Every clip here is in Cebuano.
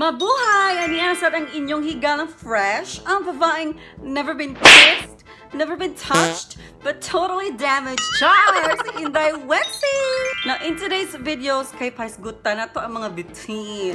Mabuhay! Ani sad ang inyong higalang fresh, ang babaeng never been kissed, never been touched, but totally damaged. Char! Si Inday Wetsi! Now, in today's videos, kay pahisgutan nato ang mga bitin.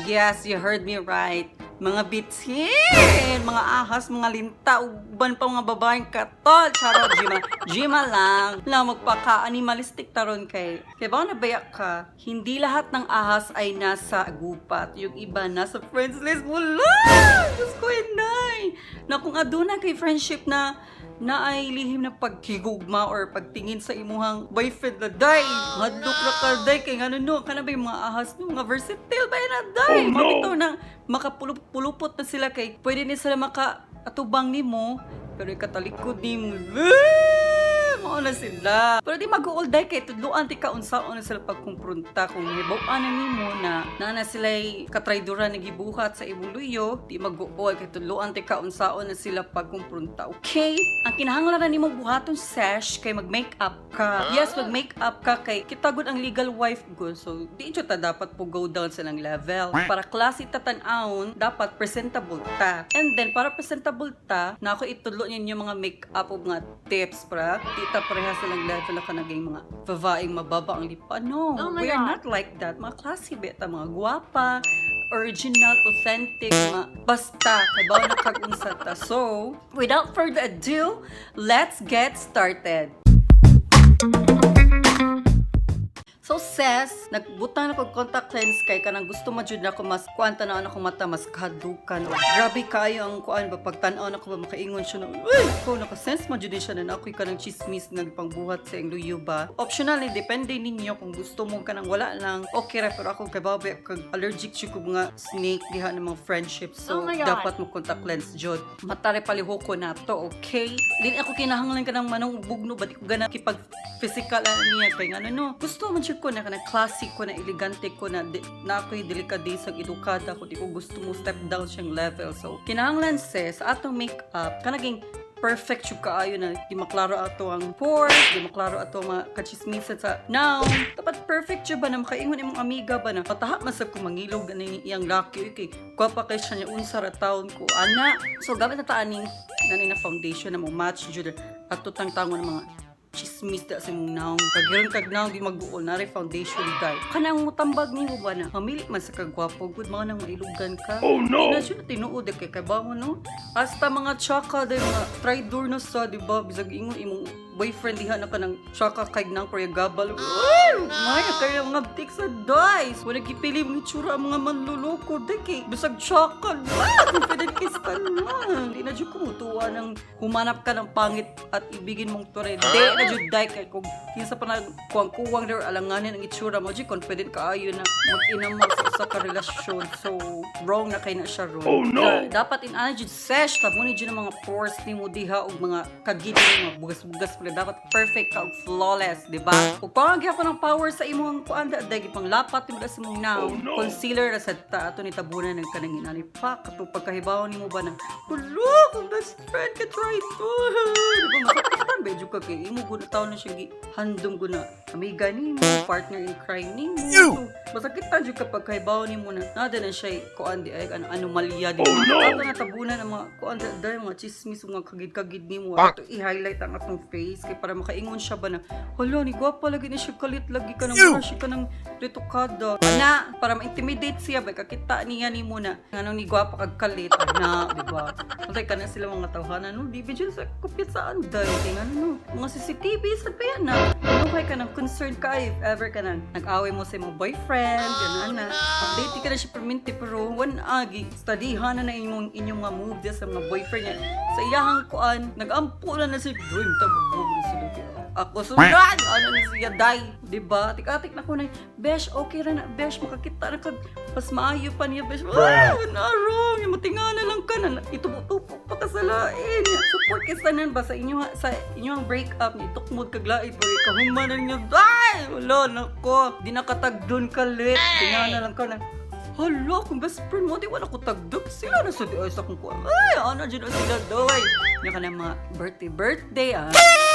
Yes, you heard me right. Mga bitin! Mga ahas, mga linta, uban pa mga babaeng katol. Charot, Gima. Gima lang. Na magpaka-animalistic taron kay. Kay ba nabayak ka? Hindi lahat ng ahas ay nasa gupat. Yung iba nasa friends list mo lang! Diyos ko, inay! Na kung aduna kay friendship na na ay lihim na pagkigugma or pagtingin sa imuhang boyfriend na day. Hadlok ra ka day kay ngano no kana ba yung mga ahas no, mga versatile ba yan na day? Oh, no. Mabitaw na makapulupot na sila kay pwede ni sila maka atubang nimo pero ikatalikod nimo. Eh, mao na sila. Pero di mag-uol day kay tudluan ti ka unsaon na sila pagkumpronta kung hibaw-an na nimo na naa na sila'y katrayduran na gibuhat sa imong luyo, di mag-uol kay tudluan ti ka unsaon na sila pagkumpronta. Okay? Ang kinahanglan na nimong buhaton sesh kay mag-makeup ka. Yes, mag-makeup ka kay kita gud ang legal wife gud. So di jud ta dapat po go down sa lang level. Para klase ta tan-awon, dapat presentable ta. And then para presentable ta, na ako itudlo ninyo mga makeup ug mga tips para di ta pareha sa lang level na kanaging mga babaeng mababa ang lipa. No, Oh my we are God. not like that. Mga klase beta, mga guwapa, original, authentic, mga basta, kabaw na kag-unsa ta. So, without further ado, let's get started. So ses, nagbutang na kog contact lens kay kanang gusto ma jud nako mas kuan tan-aw na akong mata mas kahadukan. O, grabe kaayo ang kuan ba pagtan-aw nako ba makaingon siya na uy, ko naka-sense man jud din siya na ako'y kanang chismis nga gipangbuhat sa iyang luyo ba. Optional ni, depende ninyo kung gusto mo kanang wala lang. Okay ra, pero ako kay babe kag allergic jud ko mga snake diha ng mga friendship. So Oh my God. dapat mo contact lens jud. Matare palihoko na to, okay? Dili ako kinahanglan kanang manong bugno ba di ko gana kipag physical ano niya kay ngano no. Gusto man jud ko na kanang classic ko na elegante ko na di, na ako'y delikadesa edukada ko, di ko gusto mo step down siyang level. So kinahanglan sis sa atong makeup kanaging perfect jud kaayo na di maklaro ato ang pores, di maklaro ato ang mga kachismisan sa now. Dapat perfect jud ba na makaingon imong amiga ba na pataha man sad ko mangilog ani iyang laki uy, kay gwapa kay siya niya unsa ra taon ko ana. So gamit na ta aning nani na foundation na mo match jud ato tangtangon ng mga chismis da sa imong naong. Kagiron kag naong di mag-uol na foundation day. Kanang mutambag nimo ba na mamili man sa kagwapo gud mao nang mailugan ka. Oh, no. Di na siya tinuod kay kay bango no. Hasta mga tsaka day mga traidor na sa di ba bisag ingon imong boyfriend diha na ka ng tsaka kay nang pero gabal. Uy, may kay mga tik sa dice. Wala gipili mga itsura ang mga manluloko day kay bisag tsaka. Ah, confident kay sa tanan. Di na jud ko mutuwa ng humanap ka ng pangit at ibigin mong tore. Di na jud day kay kung kinsa pa na kuwang kuwang der alanganin ang itsura mo jud confident kaayo na mag-ina mo sa usa ka relasyon. So wrong na kay na siya ron. Oh, no. Dapat in ana jud sesh tabuni jud ang mga pores nimo diha og mga kagid mga bugas-bugas pala dapat perfect ka og flawless, di ba? Ug kuwang gyapon ang power sa imong kuan da day gipang lapat nimo sa imong naong. Oh, no. Concealer ra sad ta ato ni tabunan ng kanang inani pa katong pagkahibaw nimo ba na hulo kung best friend ka try to, di ba masaktan ba jud ka kay imo gud taon na siya gi handom gud na amiga nimo, partner in crime nimo. So masakitan jud ka pagkahibaw nimo na nada na siya kuan di ay ano anomalya di Oh, no. ato na tabunan ang mga kuan da day mga chismis mga kagid-kagid nimo. Ato i-highlight ang atong face kay para makaingon siya ba na hala ni gwapa lagi ni siya kalit lagi ka nang wala siya ka ng retokada ana para ma-intimidate siya ba kakita niya nimo na nganong ni gwapa kag kalit ana, di ba? Antay ka na sila mga tawhanan no di ba dyan sa kupit sa anday kay ngano no mga CCTV sa pa yan na ano kay ka nang concerned ka if ever ka nang nag-away mo sa imong boyfriend yan ana update ka na siya perminti pero one agi studyhan na na inyong inyong mga move diya sa mga boyfriend niya sa iyahang kuan nag-ampo na na si dream tabog na sila kay ako sundan ano na siya day di ba tik-atik na ko na besh okay ra na besh makakita na kag mas maayo pa niya besh. Ay, na wrong matinga na lang ka na itubo-tupo pa ka sa lain support kay tanan ba sa inyong break up ni tukmod kag lait pero ikahuman na ninyo day wala nako di nakatagdon kalit tinga na lang ka na. Hala, kung best friend mo, di wala ko tagdog. Sila na sa di ay sa kung kuwan. Ay, ano dyan na sila daw ay. Yung ka na mga birthday, birthday, ah.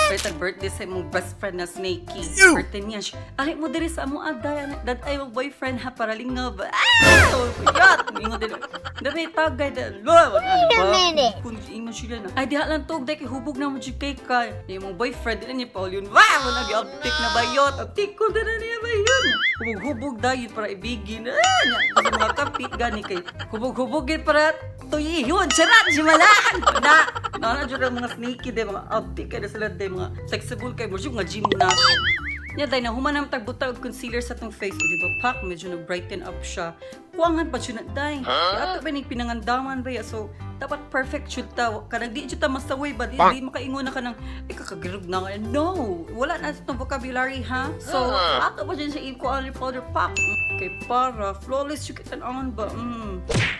Better birthday sa imong best friend na Snakey. Birthday niya siya. Ali mo diri sa among aday. Dad ay mo boyfriend ha para lingaw ba. Ah! Yat! Ingon din. Dami tagay da. Wait a minute. Kung ingon sila na. Ay diha lang tog dai kay hubog na mo jud kay ka. Imong boyfriend dili niya Paul yun. Wow! Wala gi na bayot. Aptik ko na niya bayot. Hubog-hubog dayon para ibigin. Ah! Nya, kasi mga kapit gani kay hubog-hubog gid para tuyihon. Charot! Jimalaan! Na! Na jud ang mga sneaky day, mga aptik kay na sila day, mga flexible kay mo nga gym na. Nya day na human ang tagbutag og concealer sa tong face, o di ba pak medyo nag brighten up siya. Kuangan pa jud na day. Huh? Ato ba ning pinangandaman ba ya? So dapat perfect jud ta. Kanang di jud ta masaway ba di, di makaingon na kanang ikakagirog na nga. No, wala na sa tong vocabulary ha. So ato pa jud siya i-kuan ni powder pak. Kay para flawless jud kita tan ba.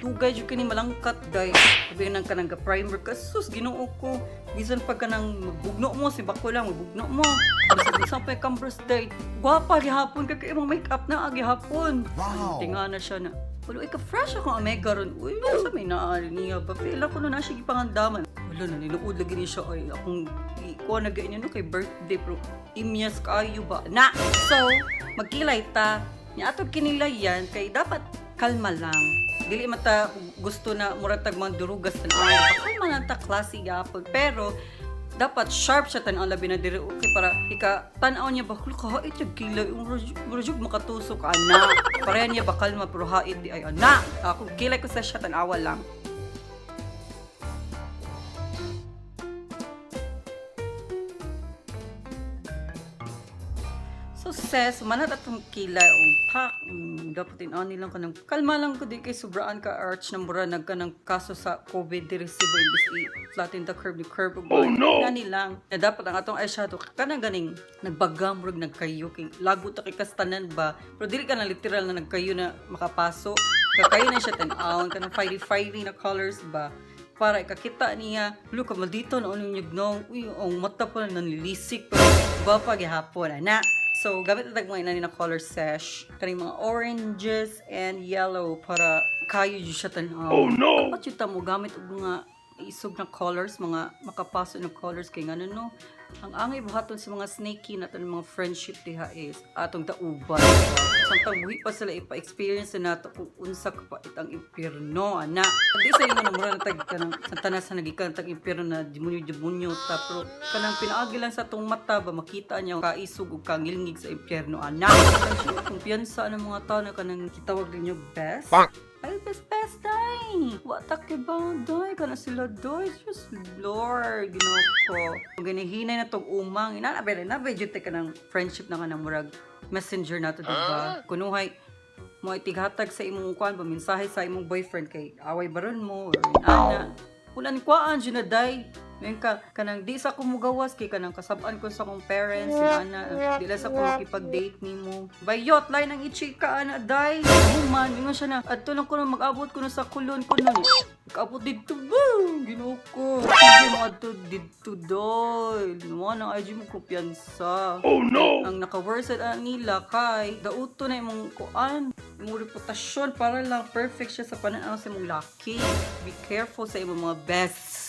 Dugay jud kini malangkat day. Sabi nang kanang ga primer ka sus Ginoo ko. Bisan pag kanang magbugno mo si bako lang magbugno mo. Bisan bisan pa yung cambers day. Gwapa gihapon kay imong makeup na gihapon. Wow. Tinga na siya na. Wala, ika fresh ako omega ron. Uy, sa may naari niya ba? Feel ako na siya gipangandaman. Wala na, niluod lagi niya siya. Ay, akong ikuha na ganyan no, kay birthday pero imyas kaayo ba? Na! So, magkilay ta. Nya ato kinilayan kay dapat kalma lang. Dili mata gusto na muratag mga durugas tan kalma lang ta classy gapon. Pero dapat sharp siya tan-aw labi na diri okay para ika tan-aw niya ba ka hait yung kilay yung rujug makatusok ana pareha niya ba kalma pero hait di ay ana ako kilay ko sa siya tan-awa lang. So ses, manat atong kilay o pak, dapat in lang ka ng kalma lang ko di kay sobraan ka arch na mura nagka ng kaso sa COVID diri Cebu imbis i flatten the curve ni curve. Oh no. Gani lang. Na dapat ang atong eyeshadow kanang ganing nagbaga murag nagkayo kay lago ta kay kastanan ba. Pero dili ka na literal na nagkayo na makapaso. Kakayo na siya tan-awon kanang fiery fiery na colors ba para ikakita niya, look, maldito na anong yugnong, uy, ang mata pa nanlilisik, pero gwapa gihapon, ana. So, gamit na tag mga inani na color sesh, kaning mga oranges and yellow para kayo jud siya tan-aw. Oh no! Dapat jud ta mo gamit og mga isog na colors, mga makapaso na colors kay ngano no. Ang angay buhaton sa mga snaky na mga friendship diha is atong dauban. Samtang buhi pa sila ipa-experience na nato kung unsa ka pa itang impyerno ana. Di sa inyo na mura na tag kanang santana sa nagikan tag impyerno na demonyo-demonyo ta pero kanang pinaagi lang sa atong mata ba makita niya kaisog ug kangilngig sa impyerno ana. Kumpiyansa ng mga tao na kanang kitawag ninyo best. Ay, best best day! Wa ta kay ba, day? Kana sila, day. Just Lord, Ginoo ko. Kung ginihinay na tong umang, inana ba na ba jud ka ng friendship na ka ng murag messenger na to, diba? Kunuhay, mo itighatag sa imong kuan ba mensahe sa imong boyfriend kay away baron mo or ana. Ulan kuan jud na day. Ngayon ka kanang di sa ko mugawas kay kanang kasab-an ko sa akong parents si ana di lang sa ko makipag-date nimo. Bayot lay nang ichika ana day. Human ingon siya na adto lang ko na mag-abot ko na sa kulon ko nun. Kaabot didto ba? Ginoo ko. Sige mo adto didto doy. Mo nang IG mo kumpiyansa. Oh no! Ang naka-worse at nila kay dauto na imong kuan, imong reputasyon para lang perfect siya sa pananaw sa imong laki. Be careful sa imong mga best.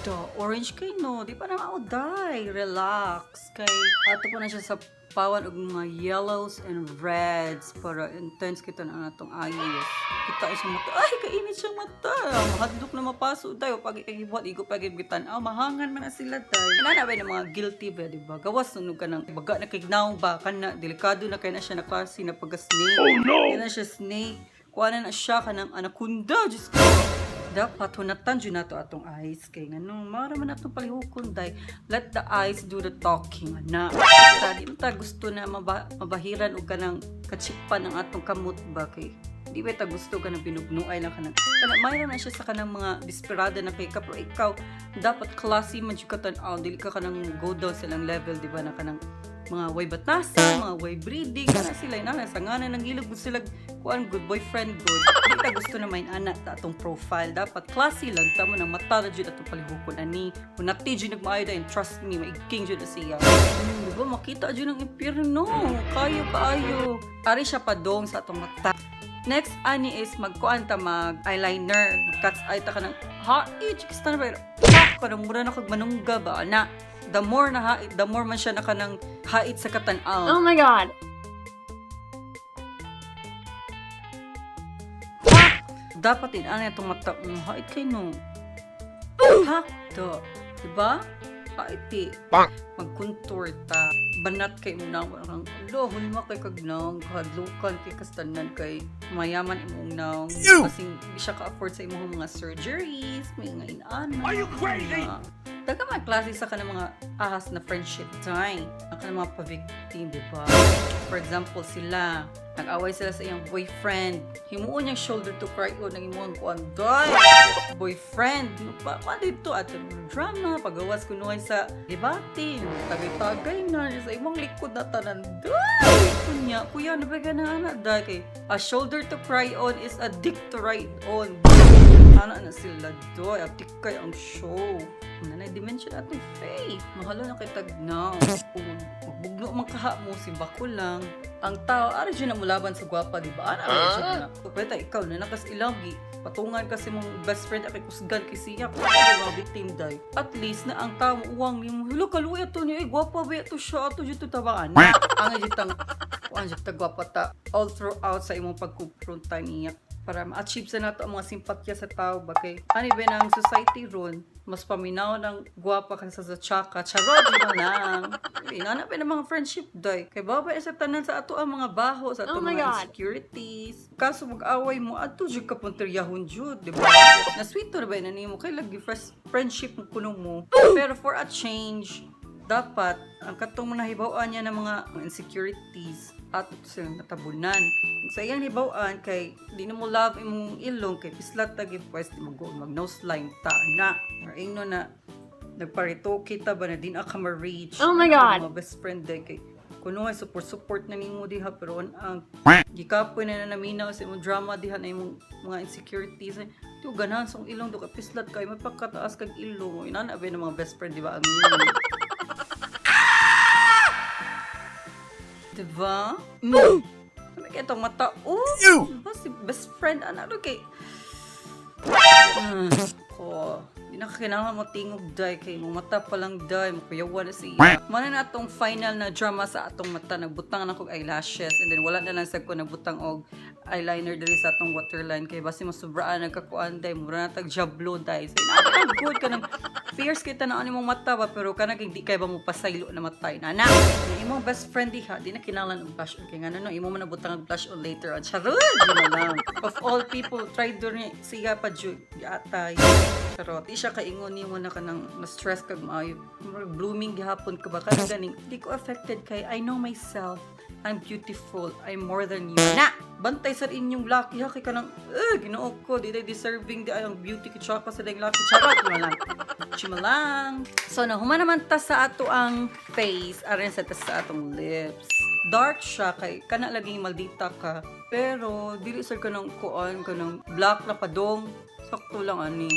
Do, orange kay no, di pa na day. Relax kay ato pa na siya sa pawan og mga yellows and reds para intense kita na atong eyes. Kita ko sa mata. Ay, kainit siyang mata. Mahadlok na mapaso tayo. Pag ikibuhat, igo pag ibitan. Ah, mahangan man na sila tayo. Inana ba ng mga guilty ba, di ba? Gawas sunog ka ng baga na kignaw ba? Kana, delikado na kay na siya na klase na pagka-snake. Oh no! Kaya na siya snake. Kuha na na siya ka ng anaconda. Diyos ko. Dapat hunatan jud nato atong eyes kay ngano mara man atong palihukon day. Let the eyes do the talking ana. Ta di man ta gusto na mabahiran og kanang kachipan ang atong kamot ba kay di ba ta gusto ka ng binugnuay lang kanang kana mayroon na siya sa kanang mga desperada na kay ka pero ikaw dapat classy man jud ka tan-aw dili ka kanang go down sa ilang level di ba na kanang mga way batasa, mga way breeding, kana sila ina sa ngana nang ilog sila kuan good boyfriend good. Di ta gusto na main ana ta atong profile dapat classy lang ta mo nang mata na jud atong palihukon ani. Hunati jud nagmaayo dayon, trust me, maigking jud na siya. Di ba makita jud ang impyerno. Kayo kaayo. Ari siya padong sa atong mata. Next ani is magkuan ta mag eyeliner. Cat's eye ta ka ng ha, eh, chikista na ba? Pak, kanang mura na kag manungga ba ana. The more na hait, the more man siya na kanang hait sa katanaw. Oh my God. Dapat in ana itong mata mo. Hait kay no. Pak do. Diba? Hait eh. Mag-contour ta. Banat kay mo na. Parang, alo, hulma kay kagnang. Kahadlukan kay kastanan kay mayaman imong naong. Kasi di siya ka-afford sa imong mga surgeries. May nga inana. Are you crazy? Daga mga klase sa kanang mga ahas na friendship time. Ang kanang mga pa-victim, di ba? For example, sila, nag-away sila sa iyang boyfriend. Himuon niyang shoulder to cry on ang imuang kuan. Day! Boyfriend! No pa, pa dito at drama, pagawas kunuhay sa debate. Tagay-tagay na sa imong likod na tanan. Day! Kunya, kuya, nabaga na ana, day. Kay, a shoulder to cry on is a dick to ride on. Ana na sila doy, atik kay ang show. Nanay dimension atong faith. Mahalo na kay tagnaw. Kung magbugno man kaha mo, simba ko lang. Ang tao, ari dyan na mulaban sa gwapa, di ba? Ara, ari dyan na. Pwede ikaw na nakas ilagi. Patungan kasi mong best friend akay kusgan kay siya. Kung ano mga victim day. At least na ang tao uwang ni mo, "Hala, kaluya to niya, eh, gwapa ba to siya, ato dyan to tabaan." Ang dyan tang, kuan dyan ta gwapa ta all throughout sa imong pagkumpronta niya para ma-achieve sa nato ang mga simpatya sa tao ba kay ani ba ng society ron mas paminaw ng gwapa kaysa sa tsaka charot yun na lang. Inana pa ng mga friendship day kay babay sa tanan sa ato ang mga baho sa ato Oh my mga God. insecurities, kaso mag-away mo adto jud ka punteryahon jud, di ba? Na sweet to na ba na nimo kay lagi fresh friendship mo kuno mo, pero for a change dapat ang katong mga nahibaw-an niya ng mga insecurities at silang natabunan. Kung sa iyang hibaw-an kay di na mo love imong ilong kay pislat ta gi pwes di mo go mag nose line ta na. Or ingno na nagparito kita ba na di na ka ma-reach. Oh my God. Mga best friend day kay kuno ay support support na nimo diha pero ang gikapoy na naminaw sa imong drama diha na imong mga insecurities. Di ko ganahan sa akong ilong do kay pislat kay mapakataas kag ilong. Inana ba ng mga best friend, di ba? Ang diba? Ano kaya itong mata? Oh! Diba si best friend? Ano ano kay... Ko. Di na kailangan mo tingog day kay mo mata pa lang day makuyawa na siya. Mana na atong final na drama sa atong mata, nagbutang na kog eyelashes and then wala na lang sad ko nagbutang og eyeliner diri sa atong waterline kay basi masubraan nagkakuan day mura na tag jablo day. So ina good ka ng fierce kita na imong mata ba pero kanang di kay ba mo pasaylo na matay na na. Ang imong best friend diha di na kinahanglan og blush on kay ngano no imo man nabutang og blush on later on. Charot di na lang. Of all people try do ni siya pa jud atay. Charot. Di siya kaingon nimo na kanang ma-stress kag maayo. Murag blooming gihapon ka ba kanang ganing di ko affected kay I know myself. I'm beautiful. I'm more than you. Na! Bantay sa inyong laki ha kay kanang eh Ginoo ko di day deserving di ay ang beauty ko tsaka sa dayang laki. Charot mo lang. Chimalang. So na human naman ta sa ato ang face aron sa ta sa atong lips. Dark siya kay kana lagi maldita ka. Pero dili sad kanang kuan kanang black na padong. Sakto lang ani.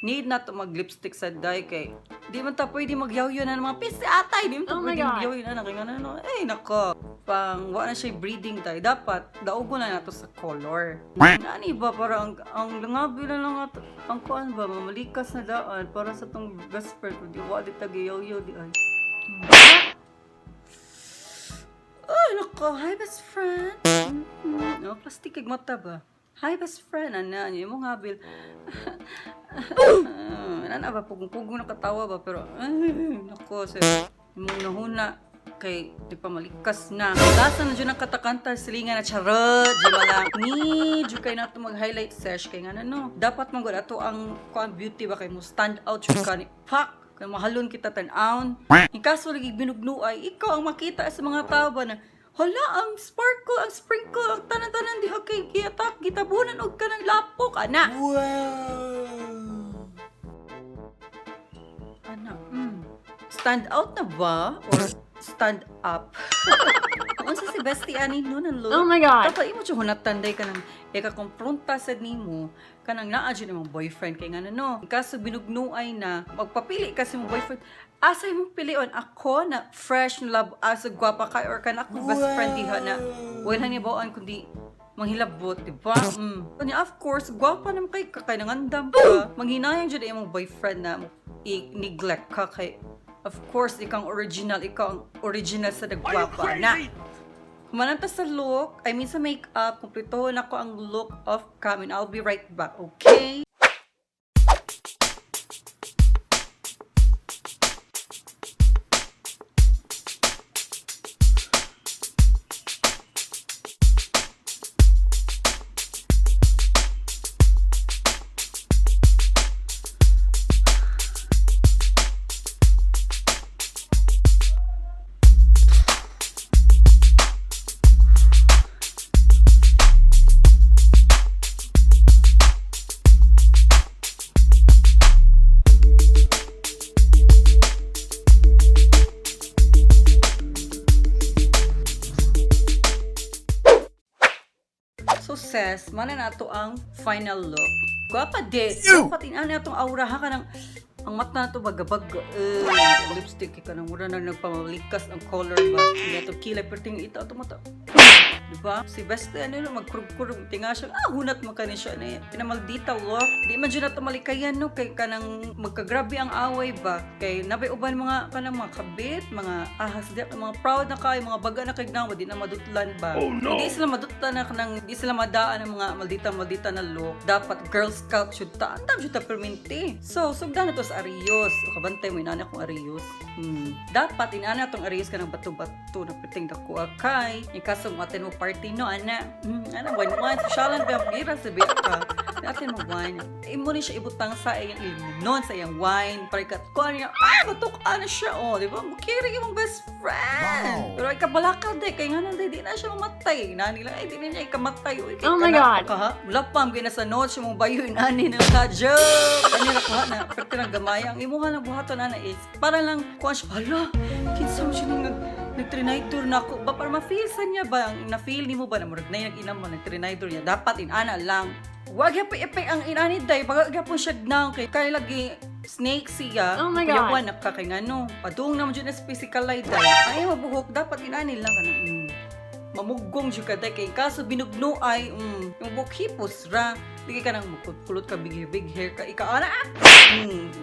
Need na to mag lipstick sa day kay di man ta pwede magyawyo na ng mga pisi atay, di man ta Oh my pwede God. magyawyo na kay ngano no eh nako pang wa na siya breeding tayo dapat daugo na nato sa color nani ba para ang langabi na lang ato ang kuan ba mamalikas na daan para sa tong best friend ko di wa di tagyawyo di ay. Ay, nako. Hi, best friend. No, plastic kag mata ba? Hi, best friend. Ana, ano yung habil. Ana ba, pugong-pugong nakatawa ba? Pero, ay, nako, sir. Imong nahuna kay di pa malikas na. Lasa na dyan ang katakanta, silingan na charot, di wala. Ni, dyan kayo na ito mag-highlight sesh, kay nga na no. Dapat mong ato ang kuan beauty ba kay mo stand out yung kani. Pak! Kay mahalon kita tan-aon. In kaso lagi binugno ay ikaw ang makita sa mga tao ba na hala, ang sparkle, ang sprinkle, ang tanan-tanan diha kay giatak, gitabunan og kanang lapok, ana. Ana. Stand out na ba? Or stand up? Unsa si bestie ani no nan lo? Oh my God. Dapat imo jud hunatan day kanang ika-kompronta sad nimo kanang naa jud imong boyfriend kay ngano no. Kaso binugnuay na magpapili kasi imong boyfriend, asa imong pilion, ako na fresh na love asa gwapa kay or kan akong best friend diha na wala ni bawaan kundi manghilabot, di ba? Kanya, of course, gwapa naman kay ka, kay nangandam ka. Manghinayang jud imong boyfriend na i-neglect ka kay Of course, ikaw ang original sa nagwapa na. Humananta sa look, I mean sa makeup, kumpletohon ako ang look of cam and I'll be right back, okay? So sis, mana na to ang final look. Gwapa di. Dapat inana atong aura ha, kanang ang mata na to bagabag, lipstick ka nang mura na nagpamalikas ang color ba. Hindi ato kilay pero tingin ito ato mata. Diba? Si Beste, ano yun, magkurog-kurog, tinga siya, hunat mo ka ni siya, na pinamaldita look. Di man dyan nato malikayan, no, kay kanang magkagrabe ang away ba, kay nabay uban mga, kanang mga kabit, mga ahas, di, mga proud na kay, mga baga na kay gnawa, di na madutlan ba. Oh, no. Hindi sila madutlan na kanang, di sila madaan ng mga maldita-maldita na look. Dapat Girl Scout should ta, andam should ta perminti. So, sugdan na to sa Arios. O kabantay mo, inana kong Arios. Dapat, inana tong Arios ka ng bato-bato na piting dako kay. Ikaso mo atin mo party no, ana. Ana, wine-wine. Sosyalan ba, bira sa bira ka. Atin mo wine. Imo ni siya ibutang sa iyang imunon, sa iyang wine. Para ikat ko niya, batok ana siya. Oh, di ba? Mukiri yung best friend. Wow. Pero ikabalaka de, kay nga nanday, di na siya mamatay. Nani lang, ay, di na niya ikamatay. Uy, kay Oh my kanak God. ka, ha? Wala pa, ang sa notes, mong bayo, inani na ka, joke! Ano na kuha na, pero nang gamay. Ang imuha ng buhaton na is, para lang, kuha siya, hala, kinsa mo siya nang nag-trinidor na ako. Ba, para ma-feel sa niya ba, ang na-feel ni mo ba, na murag na yung ina mo, nag-trinidor niya. Dapat, inana lang. Wag yapon ipay ang inani day, pag yapon siya gnang kay kay lagi snake siya. Oh my God. Kuyawan na ka kay ngano. Padung naman jud na sa physical light day. Ay mabuhok dapat inani lang kanang mamugong jud ka day kay kaso binugno ay yung buhok hipos ra. Di ka nang mukulot ka big hair, big hair ka ika ana ah!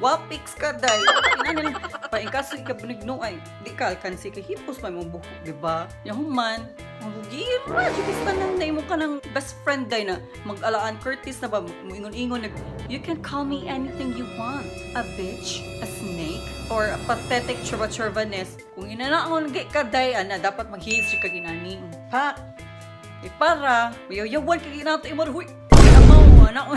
Wapix ka day. Inani lang pa in kaso ika binugno ay di ka alkansi kay hipos may mong buhok, di ba? Yahuman Mabugira, jud tanan na imo ka ng best friend day na mag-alaan Curtis na ba muingon-ingon nag you can call me anything you want. A bitch, a snake, or a pathetic churva-churvanes. Kung inanaon gay ka day ana dapat maghihis ka ginani. Pak. E para mayayawan ka ginato imo huy. Amaw ana.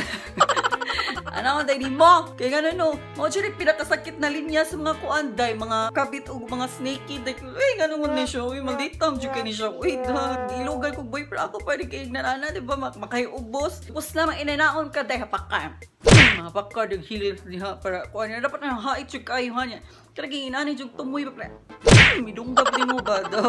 Ano day ni mo? Kaya nga no, mo jud yung pinakasakit na linya sa mga kuan day, mga kabit og mga snaky day. Uy, ngano mo ni siya? Uy, malditam jud kay ni siya. Uy, da, gilugan ko boyfriend ako pwede kay ignan ana, di ba? Makahiubos. Ubos lamang inanaon ka day hapaka. Mga paka yung heels niya para kuan niya dapat na hait jud kayo ha niya. Kaya inani jud tumoy ba pre. Midunggab ni mo ba do.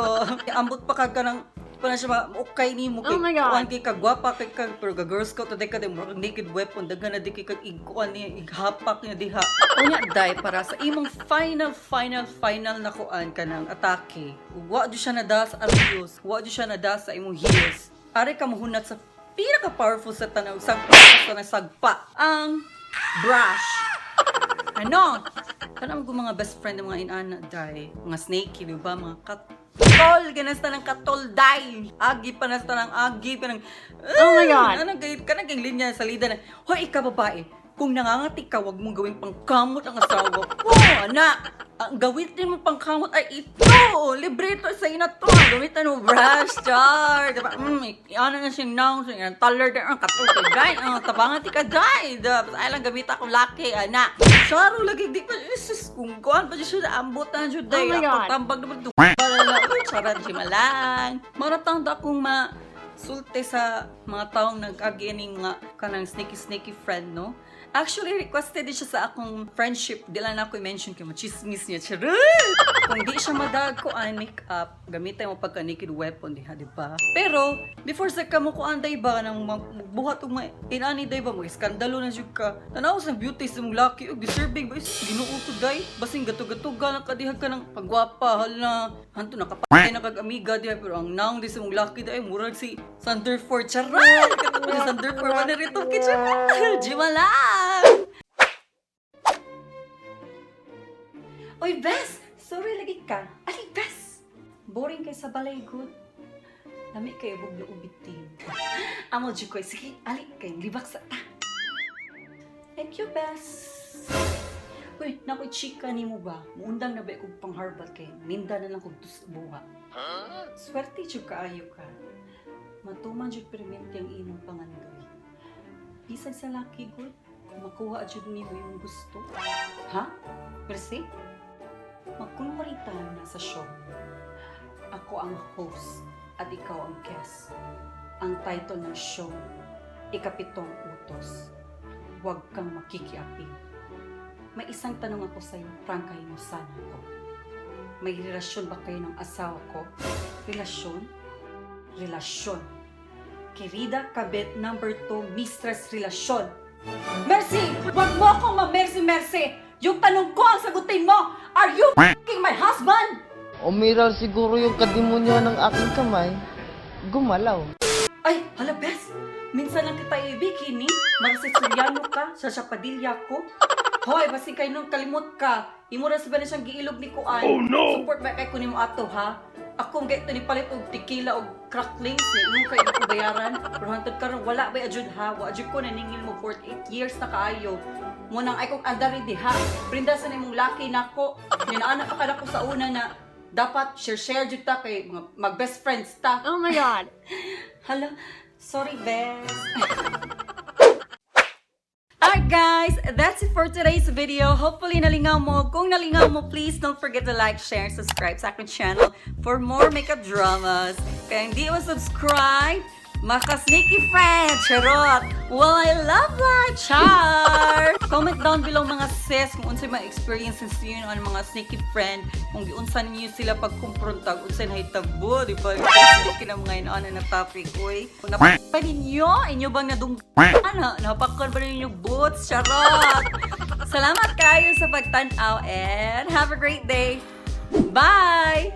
Ambot pa ka kanang pa na siya okay ni mo kay Oh my God. kuan kay kagwapa kay kag pero ga girl scout ta ka murag naked weapon daghan na di kay kag igkuan niya ighapak niya diha. Unya day para sa imong final final final na kuan kanang atake. Wa jud siya nada sa arrows, wa jud siya nada sa imong heels. Are ka mohunat sa pinaka powerful sa tanaw sagpa sa nasagpa ang brush. Ano? Kanang ko mga best friend ng mga inana, day. Mga snaky, di ba? Mga katol. Ganas ta ng katol, day. Agi pa nas ta ng agi pa ng... Oh my God. Anong kay kanang kay linya sa salida na, hoy, ikaw babae, kung nangangati ka, wag mong gawing pangkamot ang asawa ko. Anak, ang gawin din mo pangkamot ay ito. Libre ito sa ina to. Gamitan mo brush, char. Diba? Ano na siyang naong, siyang taller din. Ang katol ka, day. Ang tabangan ti ka, day. Diba? Basta ay lang gamit akong laki, anak. Charo lagi, di pa, Jesus, kung kuhan pa siya, ambot na siya, day. Oh my Ako God. tambag naman ito. Para na, uy, charan siya malang. Maratang da akong ma, sulte sa mga taong nag-agi ning mga kanang sneaky sneaky friend, no? Actually, requested din siya sa akong friendship. Di lang na ako i-mention kay machismis niya. Charot! Kung di siya madag ko ang makeup, gamitin mo pagka naked weapon diha, di ba? Pero, before sa kamo ko anday ba, nang magbuhat og mga inani day ba, mag iskandalo na jud ka. Tanaw sa beauty sa mong laki, og deserving ba, is, Ginoo ko day. Basing gatug-gatuga lang ka diha ka ng pagwapa, hala. Hanto nakapatay na kag amiga diha, pero ang naong di sa mong laki day, murag si Thunderford, charot! Katapos si Thunderford, wala rito kay charot! Jima lang! Oy, Bes! Sorry lagi ka. Ali, bes! Boring kay sa balay, good. Lami kayo bugno ubitin. Amo jud ko, sige, ali kay libak sa ta. Thank you, bes. Uy, nakoy chika nimo ba? Muundang na ba kog pang-herbal kay minda na lang kog tus buha. Swerte jud kaayo ka. Matuman jud permente ang imong pangandoy. Bisag sa laki gud, makuha jud nimo yung gusto. Ha? Mercy? Magkunwari ta na sa show. Ako ang host at ikaw ang guest. Ang title ng show, Ikapitong Utos. Huwag kang makikiaping. May isang tanong ako sa'yo, prangkahin mo sana ako. May relasyon ba kayo ng asawa ko? Relasyon? Relasyon. Querida kabit number 2, mistress relasyon. Mercy! Wag mo akong ma-mercy, mercy! Yung tanong ko ang sagutin mo! Are you f***ing my husband? Umiral siguro yung kadimonyo ng aking kamay. Gumalaw. Ay, hala bes! Minsan lang kita ibigin, ni. Marcy Soriano ka, Sasha Padilla ko. Hoy, basin kay nung kalimot ka. Imo ra sa ba na siyang giilog ni Kuan. Oh no! Support ba kay ko nimo ato ha? Ako ang gaito ni palit og tequila og cracklings ni imong kay ko bayaran. Pero hantod karon wala ba ajud ha? Wa ajud ko naningil mo 48 years na kaayo. Mo nang ay kong andari diha. Prinda sa nimong laki nako. Ninaana pa kada ko sa una na dapat share-share jud ta kay mga mag best friends ta. Oh my God. Hala, sorry, Bes. Alright guys, that's it for today's video. Hopefully nalingaw mo. Kung nalingaw mo, please don't forget to like, share, and subscribe sa aking channel for more makeup dramas. Kaya hindi mo subscribe, maka-sneaky friend, charot! Well, I love that, char! Comment down below, mga sis, kung unsay mga experiences niyo on mga sneaky friend, kung giunsa ninyo sila pagkumpronta, unsay nahitabo, di ba? Sneaky na mga inana na topic, uy. Napa ninyo, inyo bang nadung ano, napakon ba ninyo boots? Charot! Salamat kayo sa pagtanaw and have a great day! Bye!